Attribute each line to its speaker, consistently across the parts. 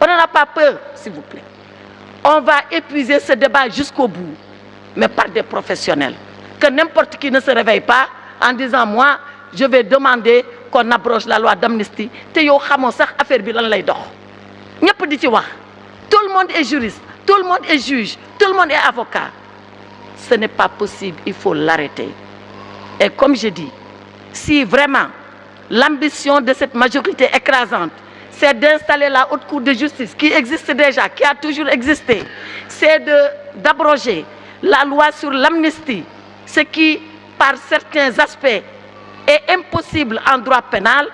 Speaker 1: n'en a pas peur, s'il vous plaît. On va épuiser ce débat jusqu'au bout, mais par des professionnels. Que n'importe qui ne se réveille pas en disant moi je vais demander qu'on abroge la loi d'amnistie te yow xamoo sax affaire bi lan lay dox ñëpp di ci wax. Tout le monde est juriste, tout le monde est juge, tout le monde est avocat. Ce n'est pas possible, il faut l'arrêter. Et comme je dis, si vraiment l'ambition de cette majorité écrasante, c'est d'installer la haute cour de justice qui existe déjà, qui a toujours existé, c'est d'abroger la loi sur l'amnistie, ce qui, par certains aspects, est impossible en droit pénal,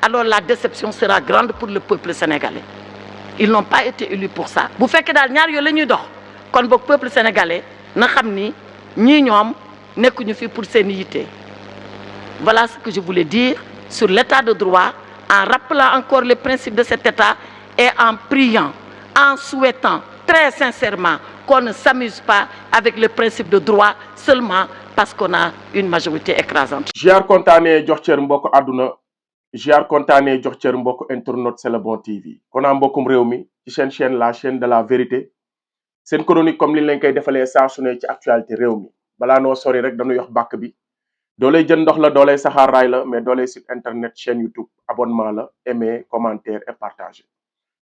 Speaker 1: alors la déception sera grande pour le peuple sénégalais. Ils n'ont pas été élus pour ça. Bu fekkee daal ñaar yooyu la ñuy dox kon boog peuple sénégalais na xam ni ñii ñoom nekkuñu fi pour seen yitte. Voilà ce que je voulais dire sur l'état de droit, en rappelant encore les principes de cet état et en priant, en souhaitant très sincèrement qu'on ne s'amuse pas avec le principe de droit seulement parce qu'on a une majorité écrasante.
Speaker 2: Ziar kontaanee jox cër mbokk àdduna ziar kontaanee jox cër mbokk internet C'est le bon TV kon a mbokkum réew mi ci seen chaîne la chaîne de la vérité seen chronique comme liñ leen koy defalee saa su ne ci actualité réew mi balaa noo sori rek dañu yox bàkk bi doolay jën ndox la doolay saxaar raay la mais doolay site internet chaîne YouTube abonnement la aimer commentaire et partager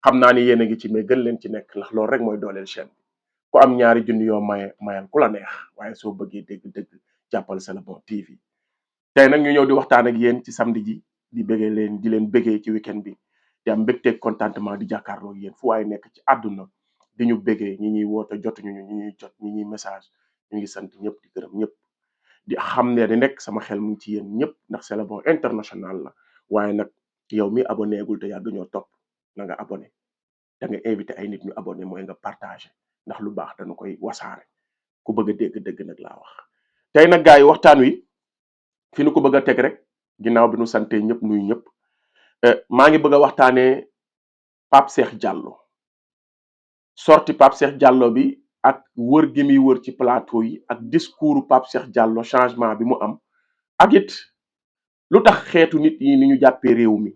Speaker 2: xam naa ni yéen a ngi ci mais gën leen ci nekk ndax loolu rek mooy dooleel chaîne bi ku am ñaari junni yoo mayal ku la neex waaye soo bëggee dégg jàppal C'est le bon TV tey nag ñu ñëw di waxtaan ak yéen ci samedi ji di leen bëggee ci weekend bi di am mbégteeg contentement di jàkkaarloo yéen fu waaye nekk ci àdduna di ñu bëggee ñi ñuy woote jotuñu ñi ñuy jot ñi ñuy message ñu ngi sant ñëpp di gërëm ñëpp di xam ne di nekk sama xel mu ngi ci yéen ñëpp ndax C'est le bon international la waaye nag yow mi abonné gul te yàgg ñoo topp na nga abonné da nga invité ay nit ñu abonné mooy nga partagé ndax lu baax dañu koy wasaare ku bëgg a dégg nag laa wax. tey nag gars yi waxtaan wi fi nu ko bëgg a teg rek ginnaaw bi nu sante ñëpp nuyu ñëpp maa ngi bëgg a waxtaanee Pape Cheikh Diallo sorti Pape Cheikh Diallo bi ak wër gi muy wër ci plateau yi ak discours Pape Cheikh Diallo changement bi mu am ak it lu tax xeetu nit yi ni ñu jàppee réew mi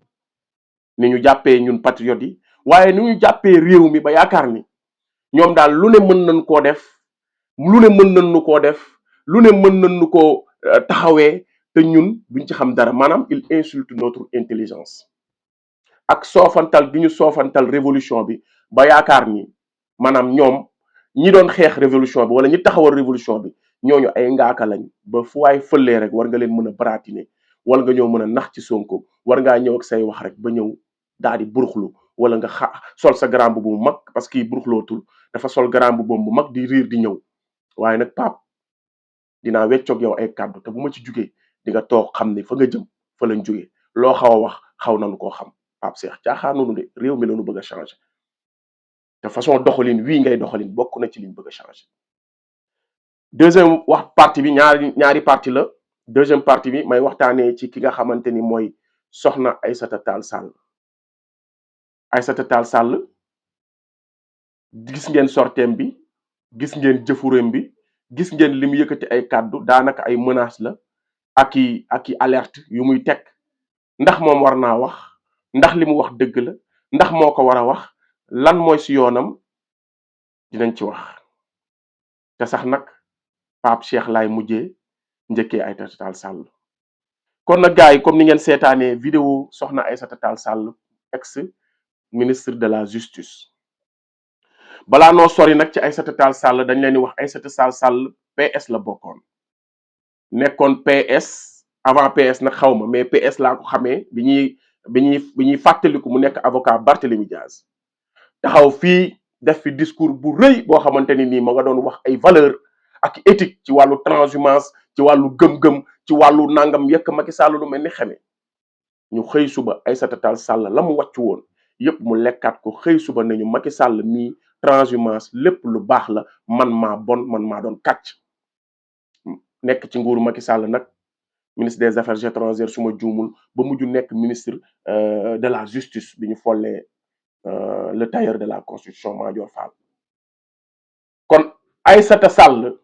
Speaker 2: ni ñu jàppee ñun patriotes yi waaye ni ñu jàppee réew mi ba yaakaar ni ñoom daal lu ne mën nañ koo def lu ne mën nañ nu koo def lu ne mën nañ nu koo taxawee te ñun duñ ci xam dara maanaam il insulte notre intelligence ak soofantal bi ñu soofantal révolution bi ba yaakaar ni maanaam ñoom ñi doon xeex révolution bi wala ñi taxawal révolution bi ñooñu ay ngaaka lañ ba fu waay fëlee rek war nga leen mën a baratiner wala nga ñëw mën a nax ci Sonko war ngaa ñëw ak say wax rek ba ñëw daal di buruxlu wala nga sol sa grand bu mag parce que buruxlootul dafa sol grand bu mag di riir di ñëw waaye nag Pape dinaa weccoog yow ay kàddu te bu ma ci jugee di nga toog xam ne fa nga jëm fa lañ jugee loo xaw a wax xaw nañu koo xam Pape Cheikh caaxaanunu de réew mi lañu bëgg a changer te façon doxalin wii ngay doxalin bokk na ci liñ bëgg a changer. deuxième partie bi ñaari partie la deuxième partie bi may waxtaanee ci ki nga xamante ni mooy soxna Aïssata Tall Sall. Aïssata Tall Sall gis ngeen sorteem bi gis ngeen jëfureem bi gis ngeen li mu yëkkati ay kàddu daanaka ay menaces la ak i alerte yu muy teg ndax moom war naa wax ndax li mu wax dëgg la ndax moo ko war a wax lan mooy si yoonam dinañ ci wax te sax nag Pape Cheikh laay mujjee njëkkee Aïssata Tall Sall kon nag gars yi comme ni ngeen seetaanee vidéo soxna Aïssata Tall Sall ex ministre de la justice balaa noo sori nag ci Aïssata Tall Sall dañ leen di wax Aïssata Tall Sall PS la bokkoon nekkoon PS avant PS nag xaw ma mais PS laa ko xamee bi ñuy fàttaliku mu nekk avocat Barthélémy Diaz taxaw fii def fi discours bu rëy boo xamante ni nii ma nga doon wax ay valeur ak éthique ci wàllu transhumance ci wàllu gëm-gëm ci wàllu nangam yëkk Macky Sall lu mel ni xeme ñu xëy suba Aïssata Tall Sall la mu wàccu woon yëpp mu lekkaat ko xëy suba nañu Macky Sall mii transhumance lépp lu baax la man maa bon man maa doon kàcc nekk ci nguuru Macky Sall nag ministre des affaires étrangères su ma juumul ba mujj nekk ministre de la justice bi ñu follee le tailleur de la constitution Madior Fall kon Aïssata Sall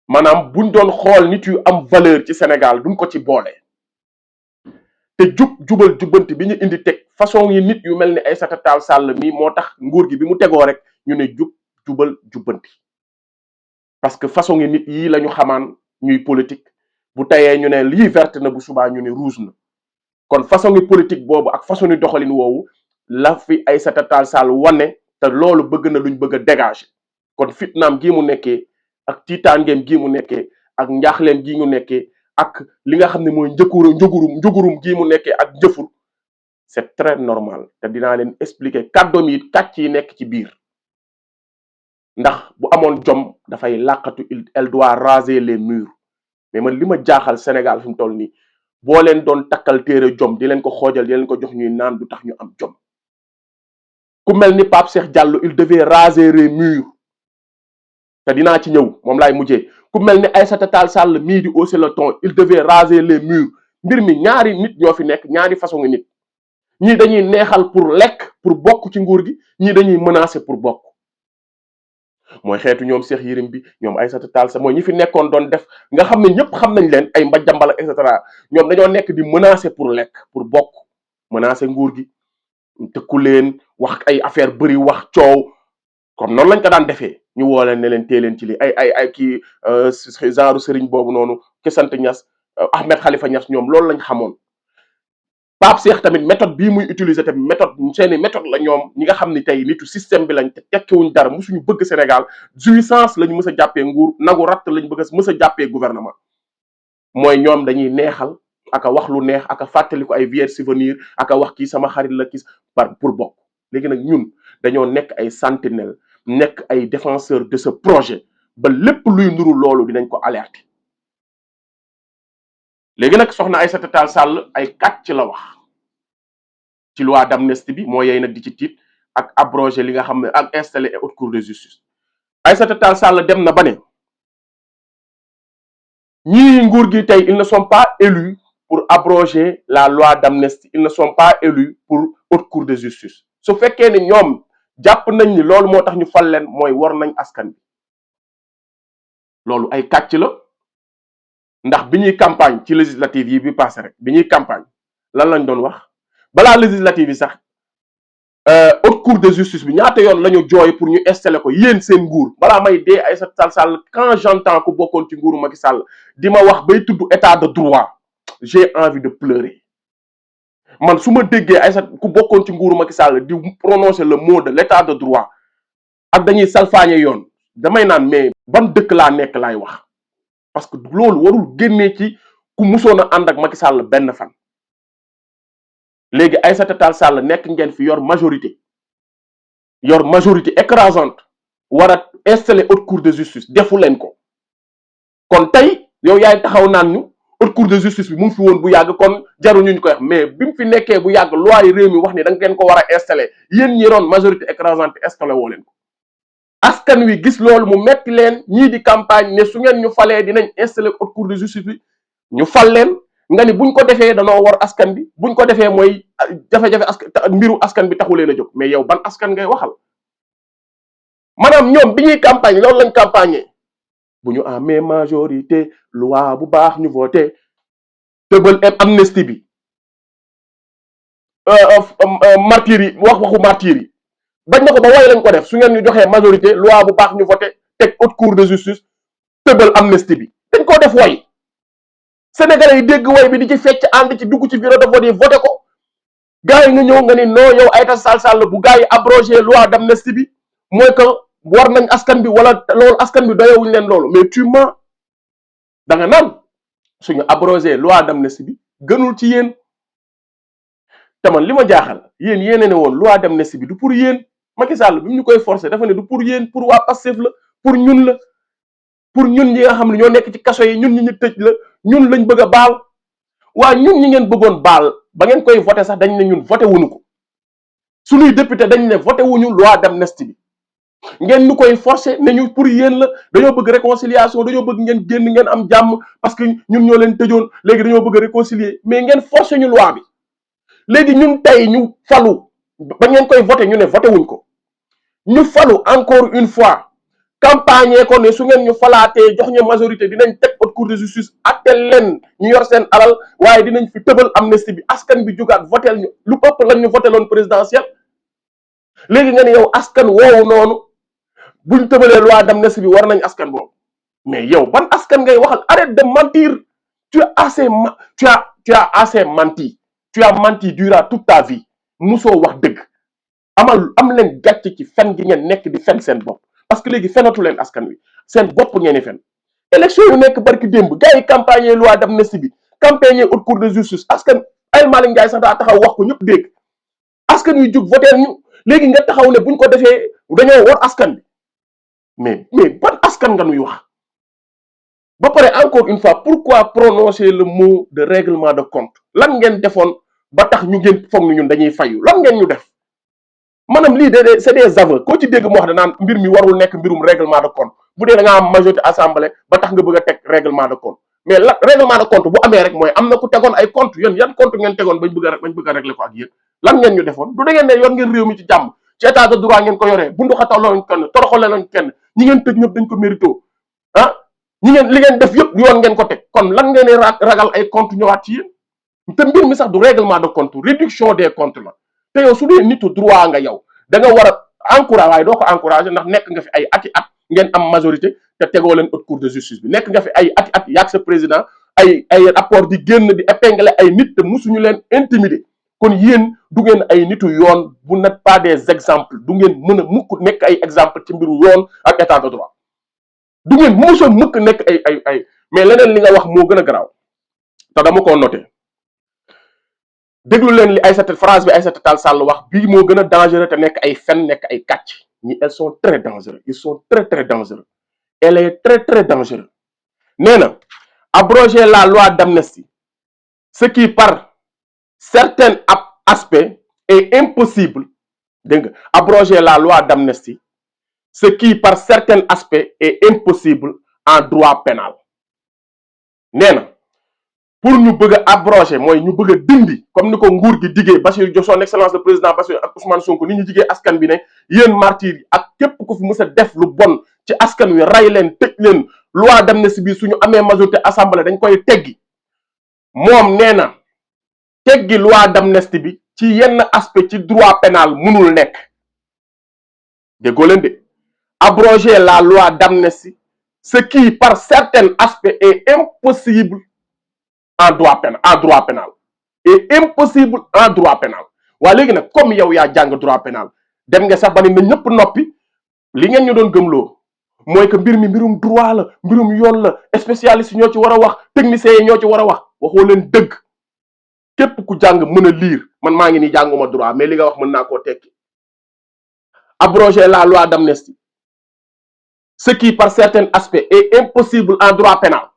Speaker 2: maanaam buñ doon xool nit yu am valeur ci Sénégal duñ ko ci boole te jubal jubbanti bi ñu indi teg façon yi nit yu mel ni Aïssata Tall Sall mii moo tax nguur gi bi mu tegoo rek ñu ne jubal jubbanti parce que façon yi nit yii la ñu xamaan ñuy politique bu tayee ñu ne lii verte na bu subaa ñu ne rouge na kon façon yi politique boobu ak façon yi doxalin woowu la fi Aïssata Tall Sall wane te loolu bëgg na luñ bëgg a dégager kon fitnaam gii mu nekkee ak tiitaangeem gii mu nekkee ak njaaxleem gii mu nekkee ak li nga xam ne mooy njugurum gii mu nekkee ak njëfur c'est très normal te dinaa leen expliquer kàddoom yi kàcc yi nekk ci biir ndax bu amoon jom dafay làqatu elle doit raser les murs mais man li ma jaaxal Sénégal fi mu toll nii boo leen doon takkal téere jom di leen ko xoojal di leen ko jox ñuy naan du tax ñu am jom ku mel ni Pape Cheikh Diallo il devait raser les murs te dinaa ci ñëw moom laay mujjee ku mel ni Aïssata Tall Sall mii di hausser le ton il devait raser les murs mbir mi ñaari nit ñoo fi nekk ñaari façon ngi nit ñii dañuy neexal pour lekk pour bokk ci nguur gi ñii dañuy menacer pour bokk mooy xeetu ñoom Cheikh Yérim bi ñoom Aïssata Tall Sall mooy ñi fi nekkoon doon def nga xam ne ñëpp xam nañ leen ay mbajambal et cetera ñoom dañoo nekk di menacer pour lekk pour bokk menacer nguur gi tëkku leen wax ay affaire bëri wax coow comme noonu lañ ko daan defee ñu woo leen ne leen tee leen ci li ay kii genre sëriñ boobu noonu ki sant Niass Ahmed Khalifa Niass ñoom loolu lañ xamoon Pape Cheikh tamit méthode bii muy utiliser tamit méthode seeni méthode la ñoom ñi nga xam ni tey nitu système bi lañ te tekkiwuñ dara musuñu bëgg Sénégal jouissance lañ mës a jàppee nguur nagu ratt lañ bëgg mës a jàppee gouvernement mooy ñoom dañuy neexal aka wax lu neex aka fàttali ko ay vieux souvenirs aka wax kii sama xarit la kii pour bokk léegi nag ñun dañoo nekk ay sentinelle nekk ay défenseur de ce projet ba lépp luy nuru loolu dinañ ko alerter léegi nag soxna Aïssata Tall Sall ay kàcc la wax ci loi d'amnistie bi moo yey nag di ci tiit ak abroger li nga xam ne ak installer haute cour de justice Aïssata Tall Sall dem na ba ne ñii nguur gi tey ils ne sont pas élus pour abroger la loi d'amnistie ils ne sont pas élus pour haute cour de justice su fekkee ni ñoom jàpp nañ ni loolu moo tax ñu fal leen mooy war nañ askan bi loolu ay kàcc la ndax bi ñuy campagne ci législative yi bi passé rek bi ñuy campagne lan lañ doon wax balaa législative yi sax haute cour de justice bi ñaata yoon la ñu jooy pour ñu installer ko yéen seen nguur balaa may dee Aïssata Tall Sall quand j'entends ku bokkoon ci nguuru Macky Sall di ma wax bay tudd état de droit j'ai envie de pleurer man su ma déggee Aïssata ku bokkoon ci nguuru Macky Sall di prononcer le mot de l'état de droit ak dañuy salfaañe yoon damay naan mais ban dëkk laa nekk laay wax parce que loolu warul génnee ci ku musoon a ànd ak Macky Sall benn fan léegi Aïssata Tall Sall nekk ngeen fi yor majorité écrasante war a installer haute cour de justice defu leen ko kon tey yow yaay taxaw naan ñu haute cour de justice bi mu ngi fi woon bu yàgg kon jaruñu ñu koy wax mais bi mu fi nekkee bu yàgg loi yi réew mi wax ni da ngeen ko war a installer yéen ñi roon majorité écrasante installer woo leen ko askan wi gis loolu mu metti leen ñii di campagne ne su ngeen ñu falee dinañ installer haute cour de justice bi ñu fal leen nga ni buñ ko defee danoo war askan bi buñ ko defee mooy jafe-jafe askan mbiru askan bi taxu leen a jóg mais yow ban askan ngay waxal maanaam ñoom bi ñuy campagne loolu lañ campagne bu ñu amee majorité loi bu baax ñu voté tëbal amnistie bi martyrs yi waxu martyrs yi bañ na ko ba way lañ ko def su ngeen ñu joxee majorité loi bu baax ñu voté teg haute cour de justice tëbal amnistie bi dañ koo def way Sénégalais yi dégg way bi di ci fecc ànd ci dugg ci bureau de vote yi voté ko gars yi nga ñëw nga ni non yow Aïssata Tall Sall bu gars yi abrogé loi d'amnistie bi mooy que war nañ askan bi wala loolu askan bi doyewuñ leen loolu mais tu mens da nga naan suñu abrogé loi d'amnistie bi gënul ci yéen te man li ma jaaxal yéen yéene ne woon loi d'amnistie bi du pour yéen Macky Sall bi mu ñu koy forcé dafa ne du pour yéen pour waa Pastef la pour ñun la pour ñun ñi nga xam ne ñoo nekk ci kaso yi ñun ñi ñu tëj la ñun lañ bëgg a baal waa ñun ñi ngeen bëggoon baal ba ngeen koy voté sax dañ ne ñun voté wuñu ko suñuy député dañ ne voté wuñu loi d'amnistie bi ngeen ñu koy forcé ne ñu pour yéen la dañoo bëgg réconciliation dañoo bëgg ngeen génn ngeen am jàmm parce que ñun ñoo leen tëjoon léegi dañoo bëgg a réconcilier mais ngeen forcé ñu loi bi léegi ñun tey ñu falu ba ngeen koy voté ñu ne voté wuñ ko ñu falu encore une fois campagne ko ne su ngeen ñu falaatee jox ñu majorité dinañ teg haute cour de justice attel leen ñu yor seen alal waaye dinañ fi tëbal amnistie bi askan bi jógaat votel ñu lu ëpp lañ ñu voteloon présidentiel. léegi nga ne yow askan woowu noonu buñ tëbalee loi d'amnistie bi war nañ askan boobu mais yow ban askan ngay waxal? arrête de mentir. Tu as assez menti. Tu as menti durant toute ta vie. musoo wax dëgg am leen gàcce ci fen gi ngeen nekk di fen seen bopp parce que léegi fenatu leen askan wi seen bopp ngeen di fen. élection yu nekk barki démb gars yi campagne loi d'amnistie bi campagne haute cour de justice askan ay Malick Ndiaye sax daa taxaw wax ko ñëpp dégg askan wi jug voter ñu léegi nga taxaw ne buñ ko defee dañoo war askan bi mais ban askan nga nuy wax. ba pare encore une fois pourquoi prononcer le mot de règlement de compte lan ngeen defoon ba tax ñu ngeen foog ni ñun dañuy fayu lan ngeen ñu def maanaam lii de c'est des aveux koo ci dégg mu wax danaan mbir mi warul nekk mbirum règlement de compte bu dee da nga am majorité assemblée ba tax nga bëgg a teg règlement de compte mais la règlement de compte bu amee rek mooy am na ku tegoon ay compte yéen yan compte ngeen tegoon bañ bëgg a régler ko ak yéen lan ngeen ñu defoon du da ngeen ne yor ngeen réew mi ci jàmm ci état de droit ngeen ko yoree bundu xataloo kenn toroxale lañ kenn ñi ngeen tëj ñëpp dañ ko mérito ah li ngeen def yëpp yoon ngeen ko teg kon lan ngeen ragal ay compte ñëwaat ci yéen te mbir mi sax du règlement de compte réduction des comptes la te yow su dee nitu droit nga yow da nga war a encourager waaye doo ko encourager ndax nekk nga fi ay ati at ngeen am majorité te tegoo leen haute cour de justice bi nekk nga fi ay ati at yaag sa président ay rapport di génn di épingler ay nit te musuñu leen intimider kon yéen du ngeen ay nitu yoon bu n'êtes pas des exemples du ngeen mën a mukk nekk ay exemple ci mbiru yoon ak état de droit du ngeen musa mukk nekk ay mais leneen li nga wax moo gën a garaaw te dama koo noté déglu leen li Aïssata phrase bi Aïssata Tall Sall wax bii moo gën a dangereux te nekk ay fen nekk ay kàcc ñi elles sont très dangereux ils sont très dangereux elle est très dangereux nee na abroger la loi d'amnistie ce qui par certains aspects est impossible dégg nga abroger la loi d'amnistie ce qui par certains aspects est impossible en droit pénal nee na pour ñu bëgg a abroger mooy ñu bëgg a dindi comme ni ko nguur gi diggee Bassirou son excellence le président Bassirou ak Ousmane Sonko ni ñu jigee askan bi ne yéen martyrs yi ak képp ku fi mës a def lu bon ci askan wi rey leen tëj leen loi d'amnistie bi suñu amee majorité assemblée dañ koy teggi moom nee na teggi loi d'amnistie bi ci yenn aspect ci droit pénal mënul nekk déggoo leen de abroger la loi d'amnistie ce qui par certains aspects est impossible en droit pénal et impossible en droit pénal waa léegi nag comme yow yaa jàng droit pénal dem nga sax ba ne na ñëpp noppi li ngeen ñu doon gëmloo mooy que mbir mi mbirum droit la mbirum yoon la spécialiste ñoo ci war a wax techniciens yi ñoo ci war a wax waxoo leen dëgg képp ku jàng mën a lire man maa ngi nii jànguma droit mais li nga wax mën naa koo tekki abroger la loi d'amnistie ce qui par certains aspects est impossible en droit pénal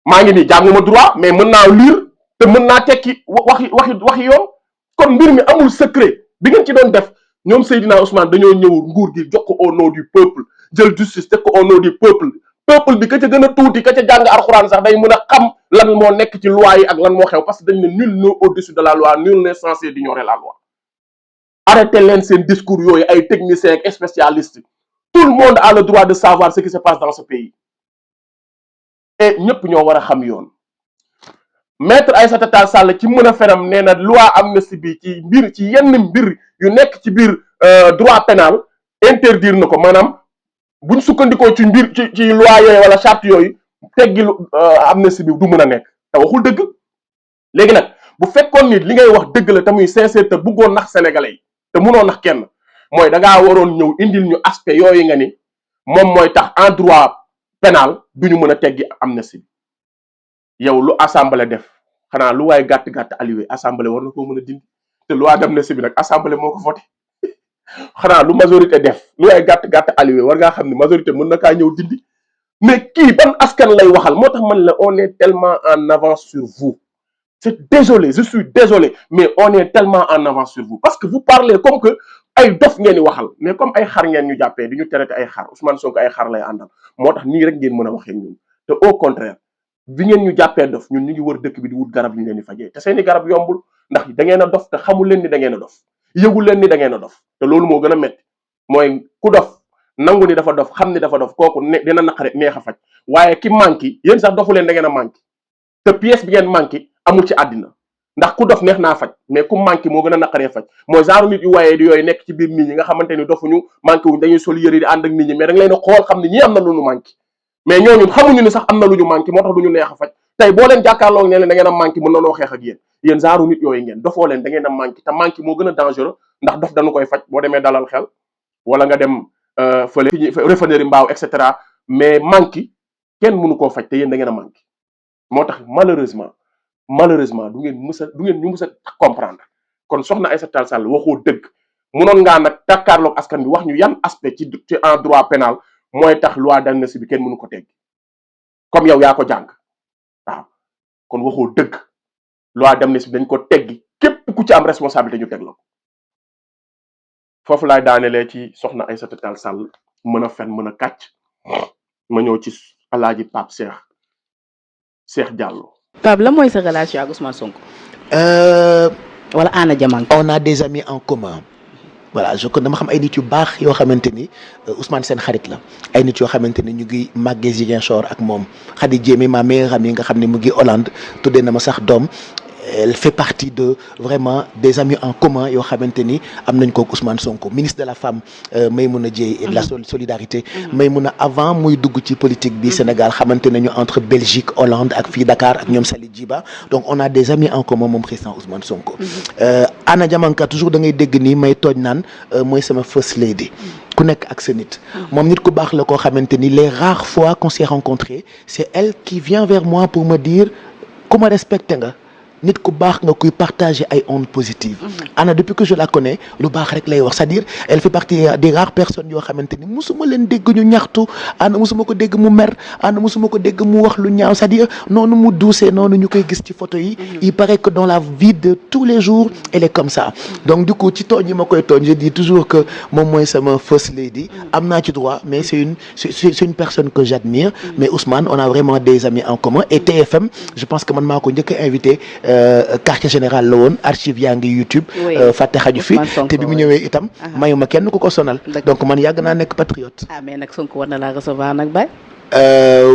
Speaker 2: maa ngi nii jànguma droit mais mën naa lire te mën naa tekki waxi yoon kon mbir mi amul secret bi ngeen ci doon def ñoom Seydina Ousmane dañoo ñëw nguur gi jox ko au nom du peuple jël justice teg ko au nom du peuple bi ka ca gën a tuuti ka ca jàng alxuraan sax day mën a xam lan moo nekk ci loi yi ak lan moo xew parce que dañ ne nul n'est au-dessus de la loi nul n'est censé d'ignorer la loi arrêtez leen seen discours yooyu ay techniciens ak spécialistes tout le monde a le droit de savoir ce qui se passe dans ce pays et ñëpp ñoo war a xam yoon maître Aïssata Tall Sall ci mën a fenam nee na loi amnistie bi ci yenn mbir yu nekk ci biir droit pénal interdire na ko maanaam buñ sukkandikoo ci mbir ci loi yooyu wala charte yooyu teggi amnistie bi du mën a nekk te waxul dëgg léegi nag bu fekkoon ni li ngay wax dëgg la te muy sincère te bëggoon nax sénégalais yi te mënoo nax kenn mooy da ngaa waroon ñëw indil ñu aspect yooyu nga ni moom mooy tax en droit pénal duñu mën a teggi amnistie bi yow lu assemblée def xanaa lu waaye gàtt allié assemblée war na koo mën a dindi te loi d'amnistie bi nag assemblée moo ko voté xanaa lu majorité def lu waaye gàtt allié war ngaa xam ne majorité mën na kaa ñëw dindi mais kii ban askan lay waxal moo tax man la on est tellement en avance sur vous c'est désolé je suis désolé mais on est tellement en avance sur vous parce que vous parlez comme que ay dof ngeen di waxal mais comme ay xar ngeen ñu jàppee di ñu traité ay xar Ousmane Sonko ay xar lay àndal moo tax nii rek ngeen mën a waxee ñun te au contraire bi ngeen ñu jàppee dof ñun ñu ngi wër dëkk bi di wut garab ñu leen di fajee te seeni garab yombul ndax da ngeen a dof te xamul leen ni da ngeen a dof yëgul leen ni da ngeen a dof te loolu moo gën a métti mooy ku dof nangu ni dafa dof xam ni dafa dof kooku ne dina naqare neex a faj waaye ki manqué yéen sax dofu leen da ngeen a manqué te pièce bi ngeen manqué amul ci àddina ndax ku dof neex naa faj mais ku manqué moo gën a naqaree faj mooy genre nit yu wayee di yooyu nekk ci biir nit ñi nga xamante ni dofuñu manqué wuñ dañuy sol yëre di ànd ak nit ñi mais da nga leen a xool xam ne ñii am na lu ñu manqué mais ñooñu xamuñu ni sax am na lu ñu manqué moo tax du ñu neex a faj tey boo leen jàkkaarloo ne leen da ngeen a manqué mën na noo xeex ak yéen genre nit yooyu ngeen dofoo leen da ngeen a manqué te manqué moo gën a dangereux ndax dof dañu koy faj boo demee dalal xel wala nga dem fële refinerie mbaaw et cetera mais manqué kenn mënu koo faj te yéen da ngeen a manqué moo tax malheureusement du ngeen ñu mës a comprendre kon soxna Aïssata Tall Sall waxoo dëgg munoon ngaa nag tàkkaarloog askan bi wax ñu yan aspect ci en droit pénal mooy tax loi d'amnistie bi kenn mënu ko tegg comme yow yaa ko jàng waaw kon waxoo dëgg loi d'amnistie bi dañ ko teggi képp ku ci am responsabilité ñu teg la ko foofu laay daanelee ci soxna Aïssata Tall Sall mën a fen mën a kàcc ma ñëw ci alaaji Pape Cheikh Diallo.
Speaker 3: Pape la mooy sa relation ak Ousmane Sonko. wala Anna Diamanka.
Speaker 4: On a des amis en commun. Voilà je connais dama xam ay nit yu baax yoo xamante ni Ousmane seen xarit la ay nit yoo xamante ni ñu ngi màggee Ziguinchor ak moom Khady Diémé ma meilleure amie nga xam ne mu ngi Hollande tuddee na ma sax doom. Elle fait partie de vraiment des amis en commun yoo xamante ni am nañ ko Ousmane Sonko ministre de la femme Maymouna Dièye et de la solidarité Maymouna avant muy dugg ci politique bi Sénégal xamante nañu entre Belgique Hollande ak fii Dakar ak ñoom Sali Djiba donc on a des amis en commun moom président Ousmane Sonko Anna Diamanka toujours da ngay dégg nii may tooñ naan mooy sama first lady ku nekk ak sa nit moom nit ku baax la koo xamante ni les rares fois qu'on s'est rencontrés c'est elle qui vient vers moi pour me dire ku ma respecté nga nit ku baax nga kuy partager ay ondes positives. Anna depuis que je la connais lu baax rek lay wax c'est-à-dire elle fait partie des rares personnes yoo xamante ni musuma leen dégg ñu ñaxtu Anna musuma ko dégg mu mer Anna musuma ko dégg mu wax lu ñaaw c'est-à-dire noonu mu doucee noonu ñu koy gis ci photo yi. Il paraît que dans la vie de tous les jours elle est comme ça donc du coup ci tooñ yi ma koy tooñ je dis toujours que moom mooy sama first lady am naa ci droit mais c'est une personne que j'admire mais Ousmane on a vraiment des amis en commun et TFM je pense que man maa ko njëkk a invité. Quartier général la woon archive yaa ngi YouTube. fàtte xaju fi te bi mu ñëwee itam. mayuma kenn ku ko sonal. donc man yàgg naa nekk patriote.
Speaker 3: mais nag Sonko war na laa recevoir nag Baye.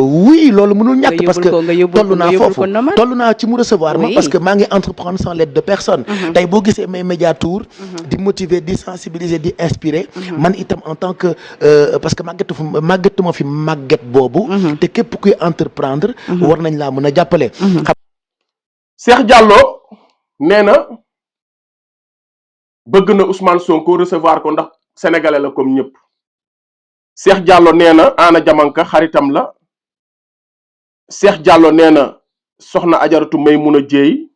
Speaker 4: oui loolu mënul ñàkk parce que toll naa foofu toll naa ci mu recevoir ma parce que maa ngi entreprendre sans l'aide de personne. tey boo gisee may média tour di motiver di sensibiliser di inspirer. man itam en tant que parce que màggetuma fi màgget boobu. te képp kuy entreprendre. war nañ laa mën a jàppale.
Speaker 2: Cheikh Diallo nee na bëgg na Ousmane Sonko recevoir ko ndax sénégalais la comme ñëpp Cheikh Diallo nee na Anna Diamanka xaritam la Cheikh Diallo nee na soxna Ajaratu Maymouna Dièye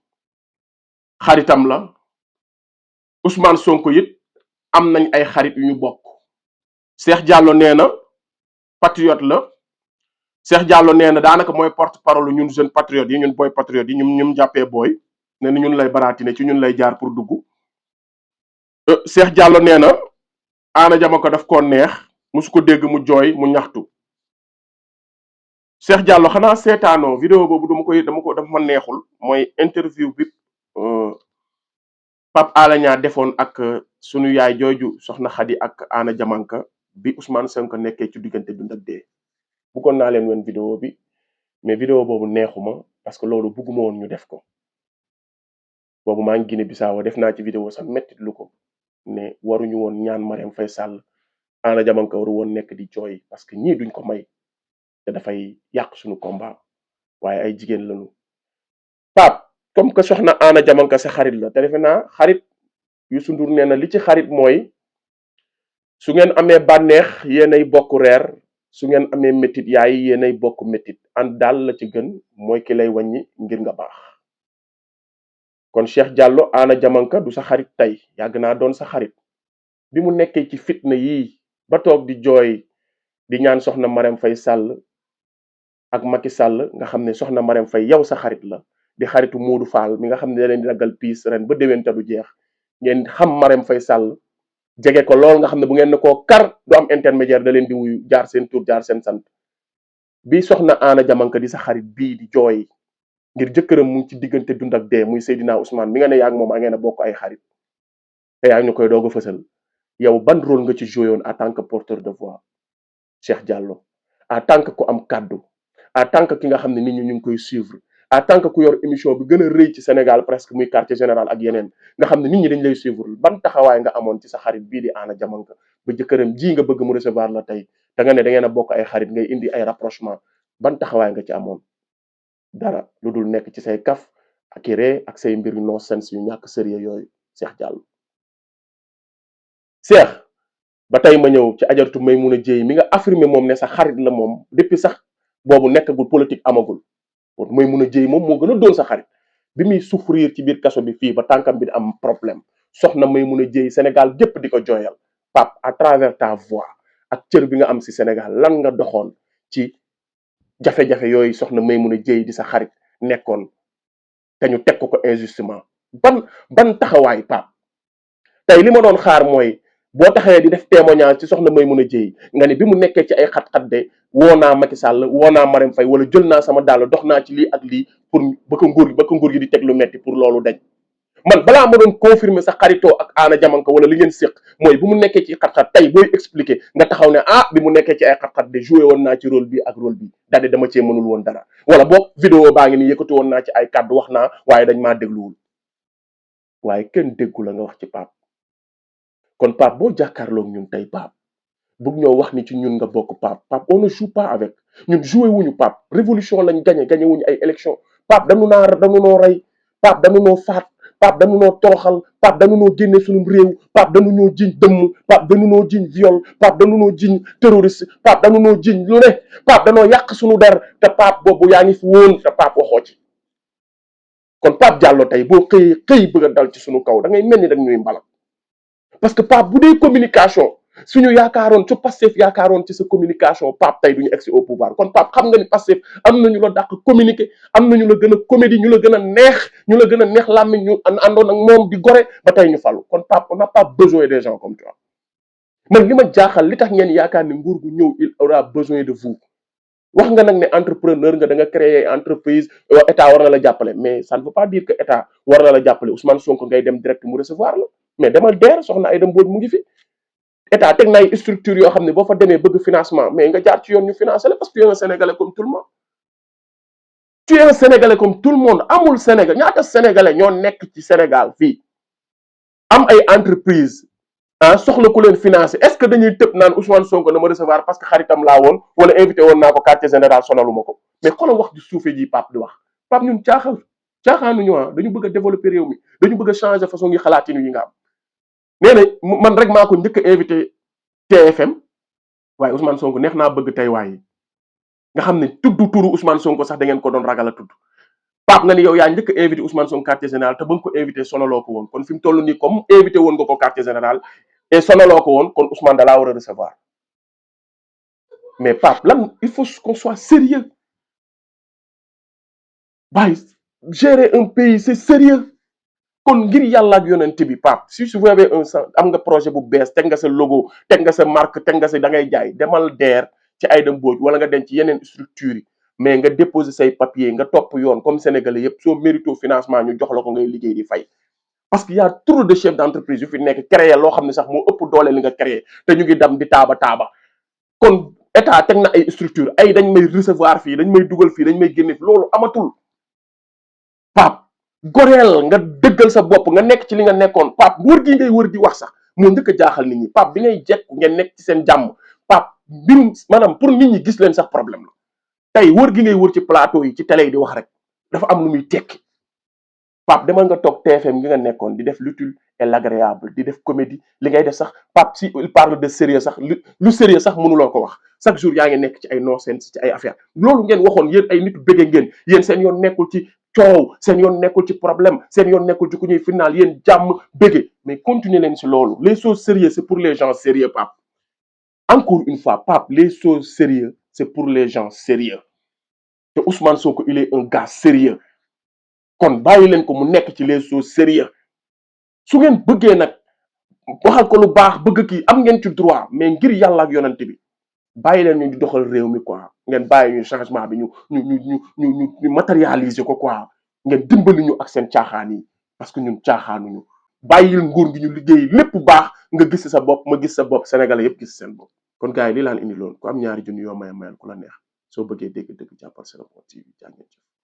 Speaker 2: xaritam la Ousmane Sonko it am nañ ay xarit yu ñu bokk Cheikh Diallo nee na patriote la Cheikh Diallo nee na daanaka mooy porte parole ñun jeune patriote yi ñun boy patriote yi ñum jàppee booy nee na ñun lay baraatine ci ñun lay jaar pour dugg Cheikh Diallo nee na Anna Diamanka daf koo neex musu ko dégg mu jooy mu ñaxtu Cheikh Diallo xanaa seetaanoo vidéo boobu dafa ma neexul mooy interview bi Pape Alé Niang defoon ak sunu yaay jooju soxna Khady ak Anna Diamanka bi Ousmane Sonko nekkee ci diggante dund ak dee bëggoon naa leen woon vidéo bi mais vidéo boobu neexuma parce que loolu bëgguma woon ñu def ko boobu maa ngi Guinée Bissau def naa ci vidéo sax mettit lu ko ne waruñu woon ñaan Marème Faye Sall Anna Diamanka waru woon nekk di jooy parce que ñii duñ ko may te dafay yàq suñu combat waaye ay jigéen lañu Pape comme que soxna Anna Diamanka sa xarit la te defe naa xarit Youssou Ndour nee na li ci xarit mooy su ngeen amee bànneex yéenay bokk reer su ngeen amee métit yaay yéenay bokk métit ànd daal la ci gën mooy ki lay wàññi ngir nga baax kon Cheikh Diallo Anna Diamanka du sa xarit tey yàgg naa doon sa xarit bi mu nekkee ci fitna yii ba toog di jooy di ñaan soxna Marème Faye Sall ak Macky Sall nga xam ne soxna Marème Faye yow sa xarit la di xaritu Modou Fall mi nga xam ne da leen di daggal piis ren ba déwén te du jeex ngeen xam Marème Faye Sall jege ko lool nga xam ne bu ngeen ne koo kar du am intermédiaire da leen di wuyu jaar seen tur jaar seen sant bi soxna Anna Diamanka di sa xarit bii di jooy ngir jëkkëram mu ngi ci diggante dund ak dee muy Seydina Ousmane mi nga ne yaa ngi moom a ngeen a bokk ay xarit te yaa ngi ñu koy doog a fësal yow ban rôle nga ci joué woon en tant que porteur de voix Cheikh Diallo en tant que ku am kàddu en tant que ki nga xam ne nit ñi ñu ngi koy suivre en tant que ku yor émission bi gën a rëy ci Sénégal presque muy quartier général ak yeneen nga xam ne nit ñi dañ lay suivre ban taxawaay nga amoon ci sa xarit bii di Anna Diamanka ba jëkkëram ji nga bëgg mu recevoir la tey da nga ne da ngeen a bokk ay xarit ngay indi ay rapprochement ban taxawaay nga ci amoon dara lu dul nekk ci say kaf ak i ree ak say mbir yu non sens yu ñàkk sérieux yooyu Cheikh Diallo Cheikh ba tey ma ñëw ci ajartu Maimouna Dièye mi nga affirmé moom ne sa xarit la moom depuis sax boobu nekkagul politique amagul kon Maimouna Dièye moom moo gën a doon sa xarit bi muy souffrir ci biir kaso bi fii ba tànkam bi di am problème soxna Maimouna Dièye Sénégal gépp di ko jooyal Pape à travers ta voix ak cër bi nga am si Sénégal lan nga doxoon ci jafe-jafe yooyu soxna Maimouna Dièye di sa xarit nekkoon te ñu teg ko injustement ban taxawaay Pape tey li ma doon xaar mooy boo taxawee di def témoignage ci soxna Maimouna Dièye nga ni bi mu nekkee ci ay xat-xat de woo naa Macky Sall woo naa Marème Faye wala jël naa sama dàll dox naa ci lii ak lii pour ba ko nguur gi di teg lu metti pour loolu dañ man balaa ma doon confirmer sa xaritoo ak Anna Diamanka wala li ngeen séq mooy bi mu nekkee ci xat-xat tey booy expliquer nga taxaw ne bi mu nekkee ci ay xat-xat de joué woon naa ci rôle bi ak rôle bi daal dama cee mënul woon dara wala boog vidéo baa ngi nii yëkkati woon naa ci ay kàddu wax naa waaye dañ maa dégluwul waaye kenn déggu la nga wax ci Pape kon Pape boo jàkkaarloog ñun tey Pape bëgg ñoo wax ni ci ñun nga bokk Pape on ne joue pas avec ñun joué wuñu Pape révolution lañ gagné wuñu ay élection Pape dañu noo rey Pape dañu noo faat Pape dañu noo toroxal Pape dañu noo génne suñu réew Pape dañu noo jiñ dëmm Pape dañu noo jiñ viol Pape dañu noo jiñ terroriste Pape dañu noo jiñ lu ne Pape dañoo yàq suñu der te Pape boobu yaa ngi fi woon te Pape waxoo ci kon Pape Diallo tey boo xëy bëgg a dal ci suñu kaw da ngay mel ni dag ñuy mbalak parce que Pape bu dee communication suñu yaakaaroon ci Pastef yaakaaroon ci sa communication Pape tey duñu egsi au pouvoir kon Pape xam nga ni Pastef am nañu la dàq communiquer am nañu la gën a comédie ñu la gën a neex làmmiñ ñu àndoon ak moom di gore ba tey ñu falu kon Pape on n'a pas besoin des gens comme toi man li ma jaaxal li tax ngeen yaakaar ni nguur gu ñëw il aura besoin de vous wax nga nag ne entrepreneur nga da nga créer entreprise état war na la jàppale mais ça ne veut pas dire que état war na la jàppale Ousmane Sonko ngay dem direct mu recevoir la mais demal DER soxna Aïda Mbodj mu ngi fi état teg na ay structure yoo xam ne boo fa demee bëgg financement mais nga jaar ci yoon ñu financer la parce que tu es un sénégalais comme tout le monde tu es un sénégalais comme tout le monde amul Sénégal ñaata sénégalais ñoo nekk ci Sénégal fii am ay entreprise soxla ku leen financer est-ce que dañuy tëb naan Ousmane Sonko na ma recevoir parce que xaritam laa woon wala invité woon naa ko quartier général sonaluma ko mais xoolal wax ju suufee ji Pape di wax Pape ñun caaxaanuñu dañu bëgg a développer réew mi dañu bëgg a changer façon yi xalaatinu yi nga am nee na man rek maa ko njëkk a invité TFM waaye Ousmane Sonko neex naa bëgg tey waaye nga xam ne tudd turu Ousmane Sonko sax da ngeen ko doon ragal a tudd Pape nga ni yow yaa njëkk a invité Ousmane Sonko quartier général te ba nga ko invité sonaloo ko woon kon fi mu toll nii comme invité woon nga ko quartier général et sonaloo ko woon kon Ousmane da laa war a recevoir mais Pape lan il faut qu'on soit sérieux waaye gérer un pays c'est sérieux kon ngir yàlla ak yonent bi Pape si vous avez am nga projet bu bees teg nga sa logo teg nga sa marque teg nga sa da ngay jaay demal DER ci Aïda Mbodj wala nga dem ci yeneen structure yi mais nga déposer say papier nga topp yoon comme sénégalais yëpp soo mérito financement ñu jox la ko ngay liggéey di fay parce que y a trop de chefs d'entreprise yu fi nekk créer loo xam ne sax moo ëpp doole li nga créer te ñu ngi dem di taaba kon état teg na ay structure ay dañ may recevoir fii dañ may dugal fii dañ may génne fi loolu amatul Pape goreel nga dëggal sa bopp nga nekk ci li nga nekkoon Pape wër gi ngay wër di wax sax moo njëkk a jaaxal nit ñi Pape bi ngay jekku ngeen nekk ci seen jàmm Pape mbirum maanaam pour nit ñi gis leen sax problème la tey wër gi ngay wër ci plateau yi ci télé yi di wax rek dafa am lu muy tekki Pape demal nga toog TFM gi nga nekkoon di def l'utile et l'agréable di def comédie li ngay def sax Pape si il parle de sérieux sax lu sérieux sax mënuloo ko wax chaque jour yaa ngi nekk ci ay non-sens ci ay affaire loolu ngeen waxoon yéen ay nitu bëgge ngeen yéen seen yoon nekkul ci coow seen yoon nekkul ci problème seen yoon nekkul ci ku ñuy final yéen jàmm bëgge mais continuer leen si loolu les choses sérieuses c'est pour les gens sérieux Pape encore une fois Pape les choses sérieuses c'est pour les gens sérieux te Ousmane Sonko il est un gars sérieux kon bàyyi leen ko mu nekk ci les choses sérieux su ngeen bëggee nag waxal ko lu baax bëgg kii am ngeen ci droit mais ngir yàlla ak yonante bi bàyyi leen ñu di doxal réew mi quoi ngeen bàyyi ñu changement bi ñu matérialiser ko quoi ngeen dimbali ñu ak seen caaxaan yi parce que ñun caaxaanuñu bàyyil nguur gi ñu liggéey lépp baax nga gis sa bopp ma gis sa bopp sénégalais yëpp gis seen bopp kon gars yi lii laan indi loon ku am ñaari junni yoo mayal ku la neex soo bëggee dégg dëgg jàppal C'est le Bon TV jaa ngeen jëf